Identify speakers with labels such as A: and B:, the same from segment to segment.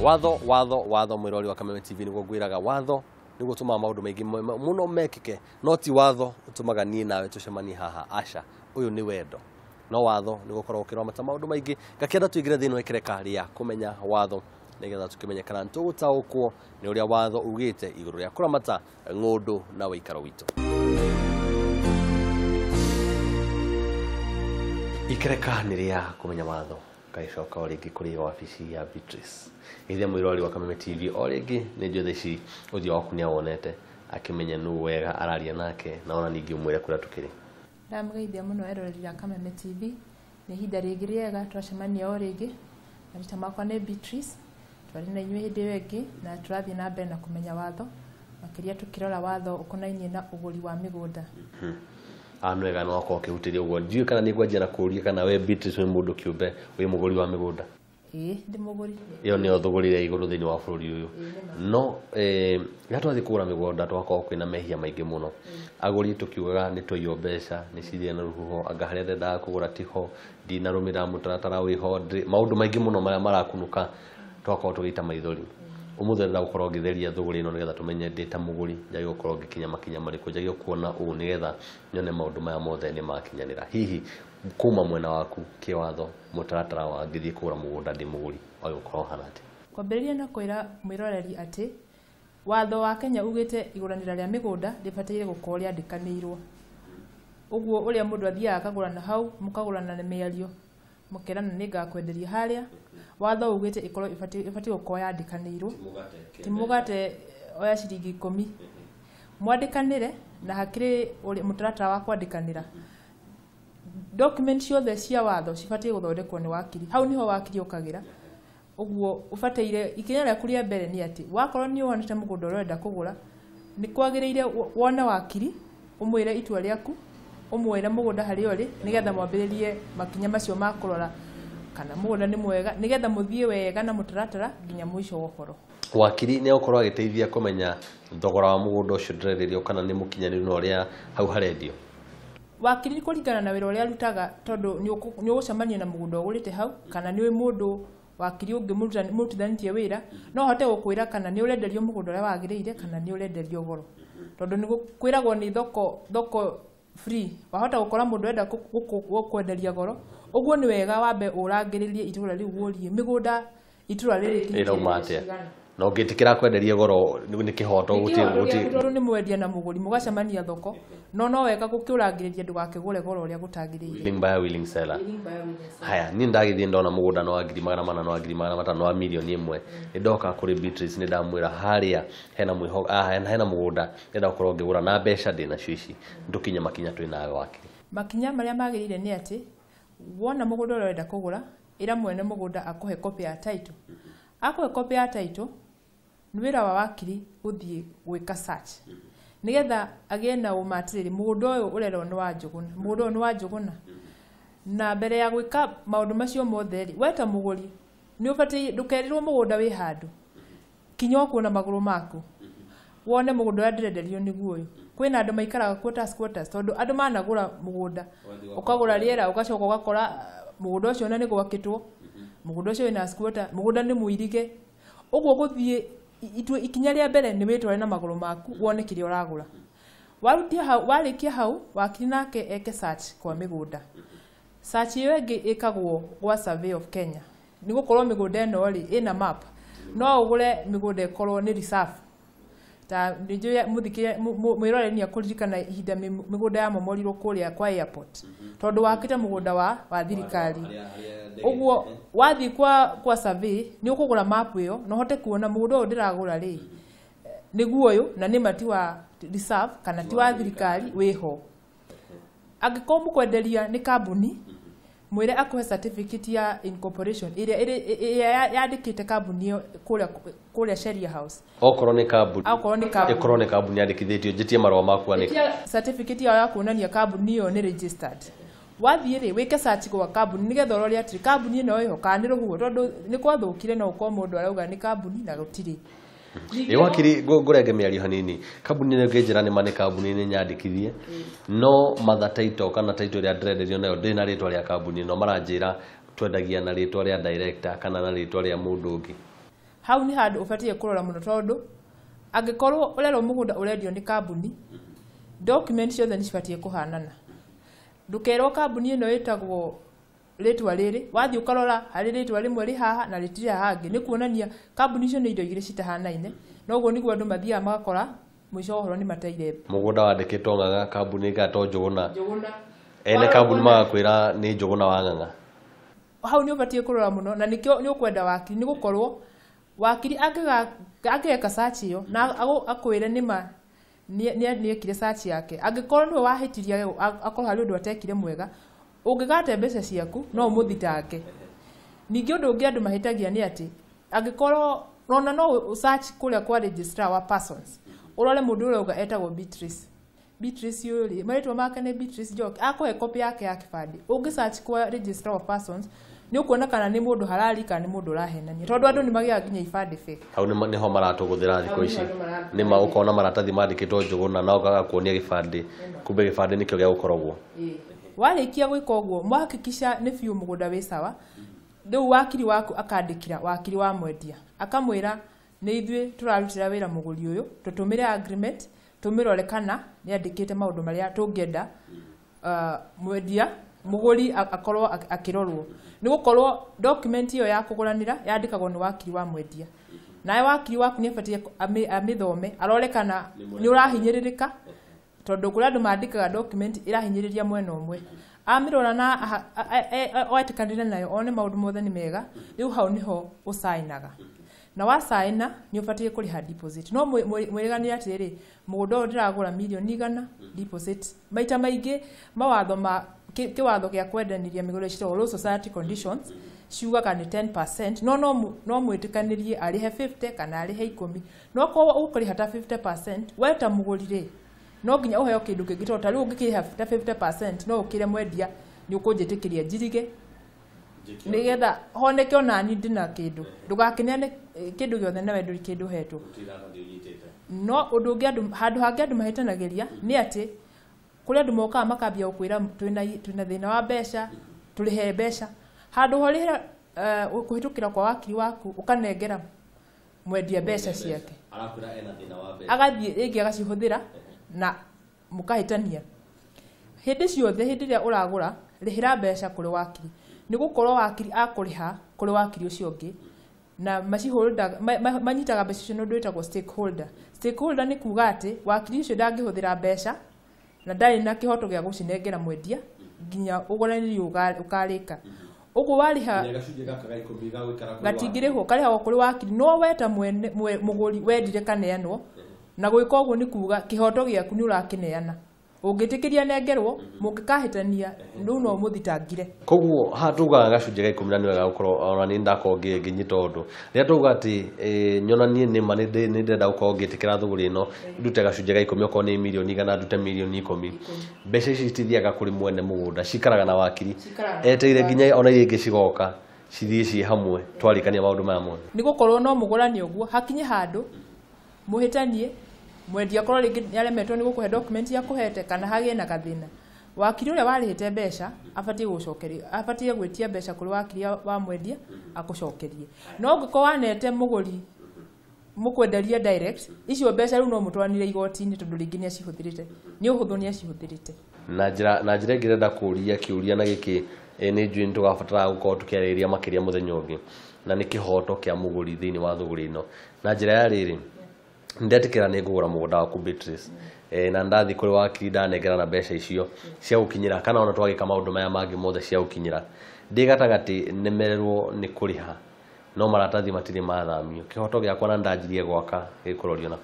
A: Watho, watho, watho, mwĩrori wa Kameme TV nĩguo ngwĩraga watho nĩguo ũtũmaga maũndũ maingĩ mũno mekĩke, no ti watho ũtũmaga niĩ nawe tũcemanie haha, aca, ũyũ nĩ wendo. No watho nĩ gũkorwo ũkĩramata maũndũ maingĩ, ngakĩenda tũingĩre thĩinĩ wa ikereka rĩa kũmenya watho nĩgetha tũkĩmenye kana nĩtũgũtaũkwo nĩ ũrĩa watho ugĩte igũrũ rĩa kũramata ng'ũndũ na ũikaro witũ. Ikereka nĩ rĩa kũmenya watho, ngagĩcoka o rĩngĩ kũrĩ wabici ya Beatrice. Geithia mwĩrori wa Kameme TV o rĩngĩ, nĩ njũĩ thaa ici ũthiũ waku nĩ awonete akĩmenya nũ wega araria nake, na ona ningĩ ũmwĩre kũrĩa tũkĩrĩ.
B: Ndamũgeithia mũno eroreri a Kameme TV, nĩ ihinda rĩngĩ rĩega twacemania o rĩngĩ. Marĩtwa makwa nĩ Beatrice, twarĩ na inyuĩ hĩndĩ ĩyo ĩngĩ na tũrathiĩ na mbere na kũmenya watho, makĩria tũkĩrora watho ũkonainie na ũgũri wa mĩgũnda.
A: Nĩ wega no wakorwo ũkĩhutĩria ũguo. Ndiũĩ kana nĩ ngwanjia na kũũria kana we Beatrice wĩ mũndũ kĩũmbe wĩ mũgũri wa mĩgũnda.
B: Ĩĩ, ndĩ mũgũri.
A: Ĩyo nĩyo thũgũri ĩrĩa igũrũ thĩinĩ wa bũrũri ũyũ. No rĩrĩa twathiĩ kũgũra mĩgũnda twakorwo kwĩna mehia maingĩ mũno. Agũri tũkiugaga nĩ twaiywo mbeca, nĩ cithire na rũhuho, anga harĩa ndendaga kũgũra tiho, ndinarũmĩrĩra mũtaratara wĩho, maũndũ maingĩ mũno marĩa marakunũka twakorwo tũgĩita maithori. Ũmũthĩ ndĩrenda gũkorwo ngĩtheria thũgũrĩ ĩno nĩgetha tũmenye ndĩ ta mũgũri njagĩrĩirwo gũkorwo ngĩkinya makinya marĩkũ, njagĩrĩirwo kuona ũũ nĩgetha nyone maũndũ maya mothe nĩ makinyanĩra. Hihi kuma mwena waku kĩwatho mũtaratara wa ngĩthiĩ kũgũra mũgũnda ndĩ mũgũri wagĩrĩirwo gũkorwo ũhana atĩa?
B: Kwambĩrĩria na kwĩra mwĩroreri atĩ watho wa Kenya ugĩte igũranĩra rĩa mĩgũnda rĩbataire gũkorwo rĩandĩkanĩirwo. Ũguo ũrĩa mũndũ athiaga akagũrana hau, mũkagũrana na mĩario, mũkerana nĩ ngakwenderia harĩa. Watho ugĩte ĩkorwo ĩbatiĩ gũkorwo yandĩkanĩirwo. Ti mũgate oya ciringi 10. Mwandĩkanĩre na hakĩrĩ mũtaratara wa kwandĩkanĩra. Document ciothe cia watho cibatiĩ gũthondekwo nĩ wakiri. Hau niho wakiri okagĩra. Ũguo ũbataire ikinya rĩaku rĩa mbere nĩ atĩ wakorwo nĩ wonete mũgũnda ũrĩa ũrenda kũgũra, nĩ kwagĩrĩire wone wakiri, ũmwĩre itua rĩaku, ũmwĩre mũgũnda harĩa ũrĩ, nĩgetha mwambĩrĩrie makinya macio ma kũrora kana mũgũnda nĩ mwega, nĩgetha mũthiĩ wega na mũtaratara nginya mũico wa ũhoro.
A: Wakiri nĩ egũkorwo agĩteithia kũmenya thogora wa mũgũnda ũcio ndĩrenderio kana nĩ mũkinyanĩru na ũrĩa hau harendio.
B: Wakiri kũringana na wĩra ũrĩa arutaga, tondũ nĩ ũgũcemania na mũgũnda ũgũrĩte hau, kana nĩ ũĩ mũndũ wakiri ũngĩ mũrutithanĩtie wĩra, no ahote gũkwĩra kana nĩ ũrenderio mũgũnda ũrĩa wagĩrĩire kana nĩ ũrenderio goro. Tondũ nĩ kwĩragwo nĩ thoko free, wahota gũkora mũndũ arenda gũkwenderia goro. Ũguo nĩ wega wambe ũrangĩrĩrie itũra rĩu ũrie mĩgũnda itũra rĩrĩ
A: ĩrauma atĩa. Na ũngĩtĩkĩra kwenderia goro nĩ kĩhoto
B: Nĩ kĩhoto gĩaku tondũ nĩ mwendia na mũgũri mũgacemania thoko, no wega gũkĩũrangĩrĩria ndũgakĩgũre goro ũrĩa gũtagĩrĩire.
A: Willing buyer, willing seller.
B: Willing buyer, willing seller.
A: Haya, niĩ ndagĩthiĩ ndona mũgũnda no wa ngiri magana mana, no wa ngiri magana matano, wa mirioni ĩmwe. Nĩ ndoka kũrĩ Beatrice, nĩ ndamwĩra harĩa hena mwĩho, hena mũgũnda ndĩrenda gũkorwo ngĩgũra na mbeca ndĩ nacio ici, ndũkinye makinya twĩ nawe wakiri.
B: Makinya marĩa magĩrĩire nĩ atĩ wona mũgũnda ũrĩa ũrenda kũgũra, ĩra mwene mũgũnda akũhe copy ya title. Akũhe copy ya title, nĩ wĩra wa wakiri gũthiĩ gwĩka search nĩgetha agĩe na ũma atĩrĩrĩ, mũgũnda ũyũ ũrerwo nĩ wa Njũgũna, mũgũnda ũyũ nĩ wa Njũgũna. Na mbere ya gwĩka maũndũ macio mothe rĩ, we ta mũgũri nĩ ũbatiĩ ndũkerĩrwo mũgũnda wĩ handũ, kinya ũkuona magũrũ maku wone mũgũnda ũrĩa ndĩrenderio nĩguo ũyũ. Kwĩna andũ maikaraga quarters, quarters, tondũ andũ managũra mũgũnda, ũkagũra rĩera ũgacoka ũgakora mũgũnda ũcio ona nĩ gwakĩtwo, mũgũnda ũcio wĩna squatter, mũgũnda nĩ mũirige. Ũguo gũthiĩ ikinya rĩa mbere nĩ wĩtware na magũrũ maku wone kĩrĩa ũragũra. Warutia hau, warĩkia hau, wakiri nake eke search kwa mĩgũnda. Search ĩyo ĩngĩ ĩkagwo gwa Survey of Kenya. Nĩ gũkorwo mĩgũnda ĩno rĩ, ĩna map. No ũgũre mĩgũnda ĩkorwo nĩ reserve. Ta nĩ njũĩ mwĩroreri nĩ ekũririkana ihinda mĩgũnda yamomorirwo kũrĩa kwa airport. Tondũ wakĩte mũgũnda wa thirikari. Ũguo wathiĩ kwa survey nĩ ũkũgũra map ĩyo na ũhote kuona mũgũnda ũyũ ndĩragũra rĩ nĩguo ũyũ na nĩma ti wa reserve kana ti wa thirikari wĩho. Angĩkorwo mũkwenderia nĩ kambuni, mwĩre akũhe certificate ya incorporation ĩrĩa yandĩkĩte kambuni ĩyo kũrĩa Sheria House.
A: Okorwo nĩ kambuni.
B: Okorwo nĩ kambuni.
A: Ĩkorwo nĩ kambuni yandĩkithĩtio, njĩtie marũa ma kuandĩka.
B: Njĩtie certificate yao ya kuonania kambuni ĩyo nĩ registered. Wathiĩ rĩ, wĩke search gwa kambuni nĩgetha ũrore atĩrĩ kambuni ĩno ĩho kana nĩ rũhuho, tondũ nĩ gwathũkire no ũkorwo mũndũ arauga nĩ kambuni na gũtirĩ.
A: Ĩ wakiri, ngũrenge mĩario hanini. Kambuni ĩno ĩngĩnjĩra nĩ ma nĩ kambuni nĩ nyandĩkithie, no mother title kana title ĩrĩa ndĩrenderio nayo ndĩrĩ na rĩtwa rĩa kambuni ĩno, maranjĩra twendagia na rĩtwa rĩa director kana na rĩtwa rĩa mũndũ ũngĩ.
B: Hau nĩ handũ ũbatiĩ kũrora mũno tondũ angĩkorwo ũrerwo mũgũnda ũrendio nĩ kambuni, document ciothe nĩ cibatiĩ kũhanana. Ndũkerwo kambuni ĩno ĩtagwo rĩtwa rĩrĩ, wathiĩ ũkarora harĩ rĩtwa rĩmwe rĩ haha na rĩtirĩ haha hangĩ, nĩ kuonania kambuni icio nĩ indo igĩrĩ citahanaine. Na ũguo nĩguo andũ mathiaga magakora mũico wa ũhoro nĩ mateire.
A: Mũgũnda wandĩkĩtwo Ng'ang'a, kambuni ĩgatwo Njũgũna. Ene kambuni magakwĩra nĩ Njũgũna wa Ng'ang'a.
B: Hau nĩ ũbatiĩ kũrora mũno na nĩkĩo nĩ ũkwenda wakiri, nĩ gũkorwo wakiri angĩgeka search ĩyo na akwĩre nĩma nĩekire search yake, angĩkorwo nĩwe wahĩtirie akorwo harĩ ũndũ atekire mwega, ũngĩgate mbeca ciaku no ũmũthitange. Ningĩ ũndũ ũngĩ andũ mahĩtagia nĩ atĩ angĩkorwo ona no search kũrĩa kwa registrar wa persons, ũrore mũndũ ũrĩa ũrauga etagwo Beatrice. Beatrice ũyũ rĩ, marĩtwa make nĩ Beatrice Njoki, akũhe copy yake ya kĩbandĩ. Ũngĩ search kwa registrar of persons nĩ ũkuona kana nĩ mũndũ harari kana nĩ mũndũ ũrahenania, tondũ andũ nĩ magĩaga nginya ibandĩ fake.
A: Hau nĩho maratũgũthĩra thikũ ici. Nĩ ma ũkona maratathi mandĩkĩtwo Njũgũna na ũgagakuonia gĩbandĩ, kumbe gĩbandĩ nĩkĩo gĩa gũkorogwo.
B: Warĩkia gwĩka ũguo, mwahakikisha nĩ biũ mũgũnda wĩ sawa, rĩu wakiri waku akandĩkĩra wakiri wa mwendia, akamwĩra nĩ ithuĩ tũrarutĩra wĩra mũgũri ũyũ, tũtũmĩre agreement, tũmĩrore kana nĩ andĩkĩte maũndũ marĩa tũngĩenda mwendia mũgũri akorwo akĩrorwo. Nĩ gũkorwo document ĩyo ya kũgũranĩra yandĩkagwo nĩ wakiri wa mwendia. Nawe wakiri waku nĩ abatiĩ amĩthome, arore kana nĩ ũrahinyĩrĩrĩka, tondũ kũrĩ andũ mandĩkaga document ĩrahinyĩrĩria mwena ũmwe. Amĩrora na etĩkanĩre nayo one maũndũ mothe nĩ mega, rĩu hau nĩho ũcainaga. Na wacaina nĩ ũbatiĩ kũrĩha deposit. No mwĩrĩganĩre atĩrĩrĩ, mũgũnda ũyũ ndĩragũra mirioni 100 deposit. Maita maingĩ mawatho ma kĩwatho gĩa kwendanĩria mĩgũnda ciĩtagwo Law Society Conditions ciugaga nĩ 10%, no mwĩtĩkanĩrie arĩhe 50 kana arĩhe 10. No korwo ũkũrĩha ta 50%, we ta mũgũri rĩ, no nginya ũheo kĩndũ kĩngĩ, tondũ ta rĩu ũngĩkĩrĩha ta 50% no ũkĩre mwendia nĩ ũkũnjĩtĩkĩria njirige nĩgetha honeke ona niĩ ndĩna kĩndũ, ndũgakĩneane kĩndũ gĩothe nawe ndũrĩ kĩndũ ũhetwo. No ũndũ ũngĩ andũ handũ hangĩ andũ mahĩtanagĩria nĩ atĩ kũrĩ andũ mokaga makambia gũkwĩra twĩna thĩna wa mbeca, tũrĩhe mbeca. Handũ ha ũrĩhe kũhĩtũkĩra kwa wakiri waku ũkanengera mwendia mbeca ciake, agathiĩ rĩngĩ agacihũthĩra na mũkahĩtania. Hĩndĩ ciothe hĩndĩ ĩrĩa ũragũra, rĩhĩra mbeca kũrĩ wakiri, nĩ gũkorwo wakiri akũrĩha kũrĩ wakiri ũcio ũngĩ, na manyitaga mbeca icio nĩ ũndũ wĩtagwo stakeholder. Stakeholder nĩ kuga atĩ wakiri ũcio ndangĩhũthĩra mbeca na ndarĩ na kĩhoto gĩa gũcinengera mwendia nginya ũgũranĩri ũkarĩka. Ũguo warĩha gatingĩrĩhwo, karĩhagwo kũrĩ wakiri, no we ta mũgũri wendire kaneanwo, na gwĩka ũguo nĩ kuga kĩhoto gĩaku nĩ ũrakĩneana. Ũngĩtĩkĩria nengerwo, mũngĩkahĩtania rĩu no mũthitangire.
A: Koguo haha tugaga gacunjĩ ga 10 na nĩ wega gũkorwo ona niĩ ndakorwo ngĩnyita ũndũ. Rĩrĩa tuga atĩ nyonanie nĩma nĩ ndĩrenda gũkorwo ngĩtĩkĩra thũgũrĩ ĩno, ndute gacunjĩ ga 10 okorwo nĩ mirioni 100 ndute mirioni 10. Mbeca ici citithiaga kũrĩ mwene mũgũnda, cikaraga na wakiri. Etereire nginya ona iria ingĩ cigoka, cithiĩ ciĩ hamwe, twarĩkania maũndũ maya mothe.
B: Nĩ gũkorwo no mũgũrane ũguo, hakinye handũ mũhĩtanie, mwendia akorwo rĩngĩ nĩaremetwo nĩ gũkũhe document akũhete kana hagĩe na gathĩna. Wakiri ũrĩa warĩhĩte mbeca abatiĩ gũcokeria, abatiĩ gwĩtia mbeca kũrĩ wakiri wa mwendia akũcokerie. No ũngĩkorwo wanete mũgũri mũkwenderia direct, icio mbeca rĩu no mũtwaranire igoti-inĩ tondũ rĩngĩ nĩacihũthĩrĩte, nĩ ũhũthũ nĩacihũthĩrĩte.
A: Na njĩra ĩngĩ ndĩrenda kũria kĩũria na gĩkĩ nĩ njũĩ nĩ tũgabatara gũkorwo tũkĩarĩrĩria makĩria mũthenya ũngĩ, na nĩ kĩhoto kĩa mũgũri thĩinĩ wa thũgũrĩ ĩno. Na njĩra ya rĩrĩ, ndetĩkĩra nĩ ngũgũra mũgũnda waku Beatrice, na ndathiĩ kũrĩ wakiri ndanengerana mbeca icio cia gũkinyĩra, kana ona twagĩka maũndũ maya mangĩ mothe cia gũkinyĩra, ndĩ gatagatĩ nemererwo nĩ kũrĩha, no maratathi matirĩ mathamio, kĩhoto gĩakwa na ndanjirie gwaka gĩkũrorio nako.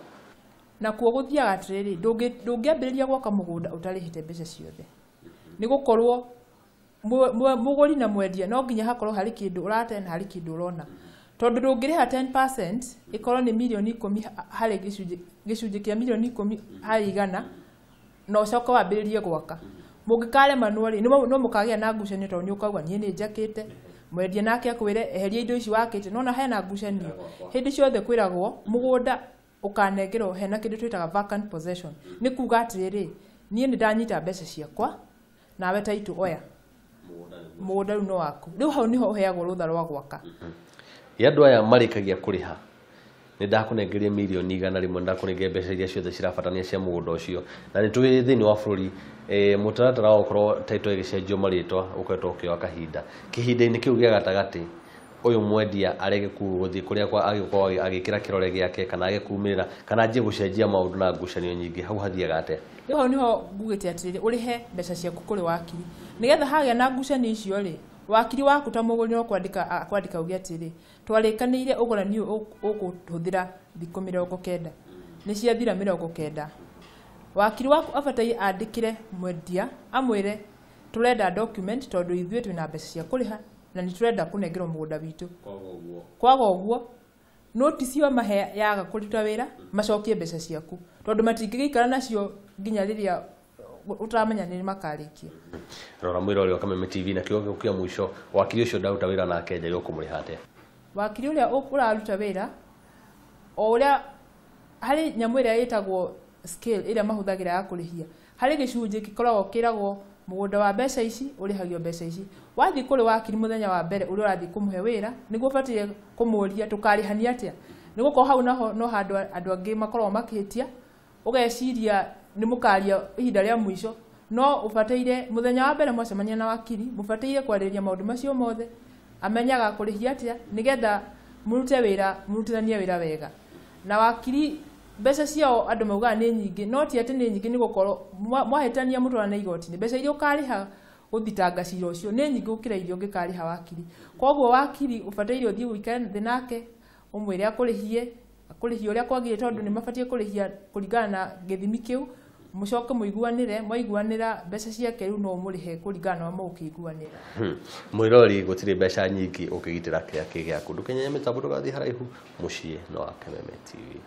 B: Nakuo gũthiaga atĩrĩrĩ, ndũngĩambĩrĩria gwaka mũgũnda ũtarĩhĩte mbeca ciothe, nĩ gũkorwo mũgũri na mwendia no nginya hakorwo harĩ kĩndũ ũrate na harĩ kĩndũ ũrona. Tondũ ndũngĩrĩha 10% ĩkorwo nĩ mirioni 10 harĩ gĩcunjĩ kĩa mirioni 10 harĩ 100 na ũcoke wambĩrĩrie gwaka. Mũngĩkaremanwo rĩ, no mũkagĩa na ngucanio tondũ nĩ ũkauga niĩ nĩ njakĩte, mwendia nake akwĩre eheria indo ici wakĩte, nona hena ngucanio. Hĩndĩ ciothe kwĩragwo mũgũnda ũkanengerwo hena kĩndũ twĩtaga vacant possession. Nĩ kuga atĩrĩrĩ, niĩ nĩ ndanyita mbeca ciakwa nawe title oya, mũgũnda rĩu no waku. Rĩu hau nĩho ũheagwo rũtha rwa gwaka.
A: Ya andũ aya marĩkagia kũrĩha Nĩ ndakũnengeria mirioni 100, ndakũnengeria mbeca iria ciothe cirabatarania cia mũgũnda ũcio. Na nĩ tũĩ thĩinĩ wa bũrũri mũtaratara wa gũkorwo title ĩgĩcenjio marĩtwa ũkoretwo ũkĩoya kahinda. Kĩhinda-inĩ kĩu gĩa gatagatĩ, ũyũ mwendia arege gũthiĩ kũrĩa agĩkorwo agĩkĩra kĩrore gĩake, kana age kumĩrĩra, kana anjie gũcenjia maũndũ na ngucanio nyingĩ, hau hathiaga atĩa?
B: Rĩu hau nĩho ngugĩte atĩrĩrĩ, ũrĩhe mbeca ciaku kũrĩ wakiri, nĩgetha hagĩa na ngucanio icio rĩ, wakiri waku ta mũgũri no kwandĩka uge atĩrĩ, twarĩkanĩire ũgũrani ũyũ ũkũhũthĩra thikũ 90, nĩ ciathira 90. Wakiri waku abataire andĩkĩre mwendia amwĩre tũrenda document, tondũ ithuĩ twĩna mbeca cia kũrĩha na nĩ tũrenda kũnengerwo mũgũnda witũ. Kwaga ũguo notice yo mahe yaga kũruta wĩra, macokie mbeca ciaku, tondũ matingĩgĩikara nacio nginya rĩrĩa ũtamenya nĩ makarĩkia.
A: Rora mwĩrori wa Kameme TV, na kiugo gĩaku kĩa mũico, wakiri ũcio ndaruta wĩra nake njagĩrĩirwo kũmũrĩha atĩa?
B: Wakiri ũrĩa ũraruta wĩra, o ũrĩa harĩ nyamũ ĩrĩa ĩtagwo scale ĩrĩa mahũthagĩra ya kũrĩhia, harĩ gĩcunjĩ gĩkoragwo kĩragwo mũgũnda wa mbeca ici ũrĩhagio mbeca ici. Wathiĩ kũrĩ wakiri mũthenya wa mbere ũrĩa ũrathiĩ kũmũhe wĩra, nĩguo ũbataire kũmũria tũkarĩhania atĩa, nĩ gũkorwo hau naho no handũ andũ angĩ makoragwo makĩhĩtia, ũgeciria nĩ mũkaria ihinda rĩa mũico. No ũbataire mũthenya wa mbere mwacemania na wakiri, mũbataire kwarĩrĩria maũndũ macio mothe, amenyaga kũrĩhia atĩa, nĩgetha mũrute wĩra, mũrutithanie wĩra wega. Na wakiri mbeca ciao andũ maugaga nĩ nyingĩ, no ti atĩ nĩ nyingĩ, nĩ gũkorwo mwahĩtania mũtwarane igoti-inĩ, mbeca iria ũkarĩha gũthitanga cira ũcio nĩ nyingĩ gũkĩra iria ũngĩkarĩha wakiri. Koguo wakiri ũbataire ũthiĩ ũikare thĩ nake, ũmwĩre akũrĩhie ũrĩa kwagĩrĩire, tondũ nĩ mabatiĩ kũrĩhia kũringana na gĩthimi kĩu, mũcoke mũiguanĩre, mwaiguanĩra mbeca ciake rĩu no ũmũrĩhe kũringana na ũrĩa mũgũkĩiguanĩra.
A: Mwĩrori, gũtirĩ mbeca nyingĩ ũkĩgitĩra kĩrĩa kĩ gĩaku. Ndũkenyenye mĩtambo, ndũgathiĩ haraihu, mũciĩ no wa Kameme TV.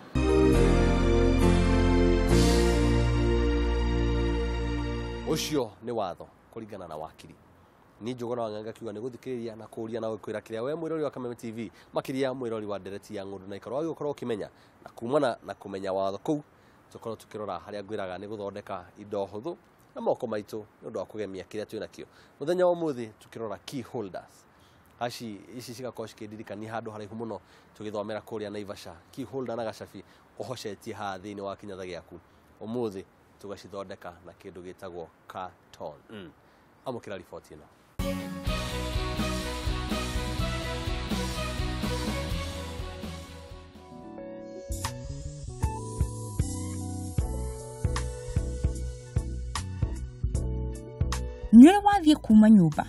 A: Ũcio nĩ watho kũringana na wakiri. Ni Njũgũna wa Ng'ang'a kiuga nĩ gũthikĩrĩria na kũũria na gũkwĩra kĩrĩa we mwĩrori wa Kameme TV, makĩria mwĩrori wa ndereti ya ng'ũndũ na ikaro wagĩgũkorwo ũkĩmenya, na kumana na kũmenya watho kũu tũkorwo tũkĩrora harĩa ngwĩraga nĩ gũthondeka indo hũthũ na moko maitũ nĩ ũndũ wa kũgemia kĩrĩa twĩ nakĩo. Mũthenya wa ũmũthĩ tũkĩrora key holders. Aci ici cigakorwo cikĩndirikania handũ haraihu mũno tũgĩthomera kũrĩa Naivasha. Key holder na gacabi ũhocetie haha thĩinĩ wa kĩnyatha gĩaku. Ũmũthĩ tũgacithondeka na kĩndũ gĩtagwo carton. Amũkĩra riboti ĩno.
C: Nĩ ũrĩ wathiĩ kuma nyũmba,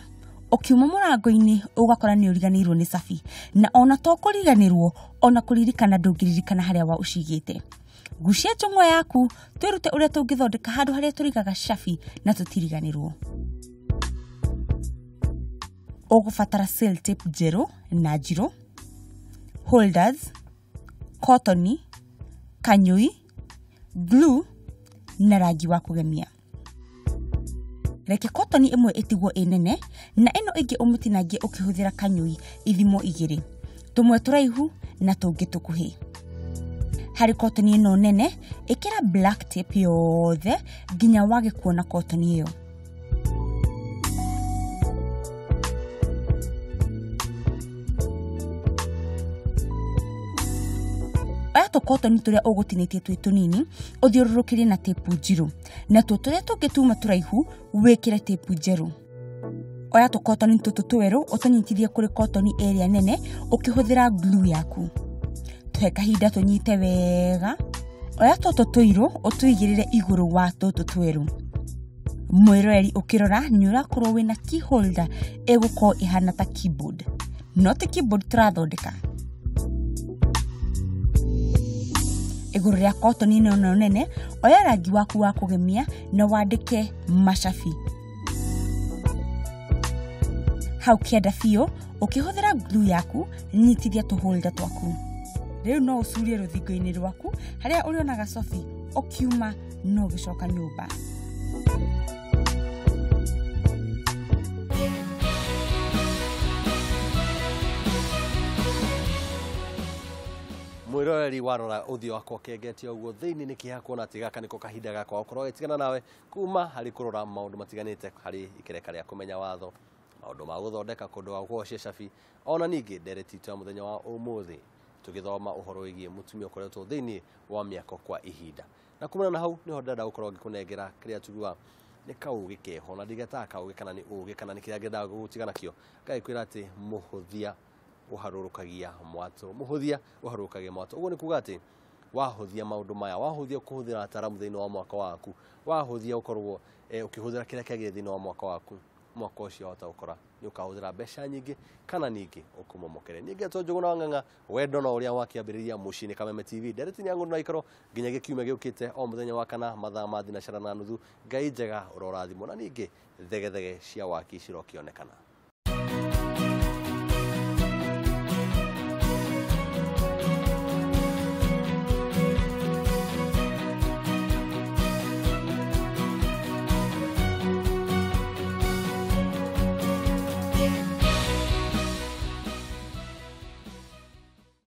C: ũkiuma mũrango-inĩ ũgakora nĩ ũriganĩirwo nĩ cabi, na ona to kũriganĩrwo, ona kũririkana ndũngĩririkana harĩa wa ũcigĩte. Gucia njũng'wa yaku, twĩrute ũrĩa tũngĩthondeka handũ harĩa tũrigaga cabi na tũtiriganĩrwo. Ũgũbatara sellotape njerũ na njirũ, holders, kotoni, kanyũi, glue na rangi wa kũgemia. Reke kotoni ĩmwe ĩtigwo ĩ nene na ĩno ĩngĩ ũmĩtinangie ũkĩhũthĩra kanyũi ithimo igĩrĩ, tũmwe tũraihu na tũngĩ tũkuhĩ. Harĩ kotoni ĩno nene, ĩkĩra black tape yothe nginya wage kuona kotoni ĩyo. Oya tũkotoni tũrĩa ũgũtinĩtie twĩ tũnini ũthiũrũrũkĩrie na tĩpu njirũ, natuo tũrĩa tũngĩ tuma tũraihu wĩkĩre tĩpu njerũ. Oya tũkotoni tũtũ twerũ ũtũnyitithie kũrĩ kotoni ĩrĩa nene ũkĩhũthĩra glue yaku. Tũhe kahinda tũnyite wega. Oya tũtũ tũirũ ũtũigĩrĩre igũrũ wa tũtũ twerũ. Mwĩroreri ũkĩrora nĩ ũrakorwo wĩna key holder ĩgũkorwo ĩhana ta keyboard, no ti keyboard tũrathondeka. Igũrũ rĩa kotoni ĩno nene, oya rangi waku wa kũgemia na wandĩke macabi. Hau kĩanda biũ, ũkĩhũthĩra glue yaku, nyitithia tũholder twaku. Rĩu no ũcurie rũthingo-inĩ rwaku harĩa ũrĩonaga cobi ũkiuma no ũgĩcoka nyũmba.
A: Mwĩroreri warora ũthiũ wakwa ũkengete ũguo thĩinĩ nĩ kĩeha kuona atĩ gaka nĩko kahinda gakwa gũkorwo gĩtigana nawe kuma harĩ kũrora maũndũ matiganĩte harĩ ikereka rĩa kũmenya watho, maũndũ ma gũthondeka kũndũ gwa kũhocia cabi, ona ningĩ ndereti itũ ya mũthenya wa ũmũthĩ. Tũgĩthoma ũhoro wĩgiĩ mũtumia ũkoretwo thĩinĩ wa mĩako kwa ihinda. Na kumana na hau nĩho ndĩrenda gũkorwo ngĩkũnengera kĩrĩa tugaga nĩ kaũgĩ keho, na ndigetaga kaũgĩ kana nĩ ũgĩ kana nĩ kĩrĩa ngĩendaga gũgũtiga nakĩo. Ngagĩkwĩra atĩ mũhũthia ũharũrũkagia mwatũ, mũhũthia ũharũrũkagia mwatũ. Ũguo nĩ kuga atĩ wahũthia maũndũ maya, wahũthia kũhũthĩra ataaramu thĩinĩ wa mwaka waku, wahũthia ũkorwo ũkĩhũthĩra kĩrĩa kĩagĩrĩire thĩinĩ wa mwaka waku, mwaka ũcio wahota gũkora nĩ ũkahũthĩra mbeca nyingĩ kana ningĩ ũkũmomokere. Niĩ ngetwo Njũgũna wa Ng'ang'a, wendo na ũrĩa wakĩambĩrĩria mũciĩ-inĩ Kameme TV. Ndereti nĩ ya ng'ũndũ na ikaro nginyagia kiumia gĩũkĩte o mũthenya wa kana mathaa ma 4:30. Ngai njega ũrorathimwo na ningĩ thegethege cia waki cirokĩonekana.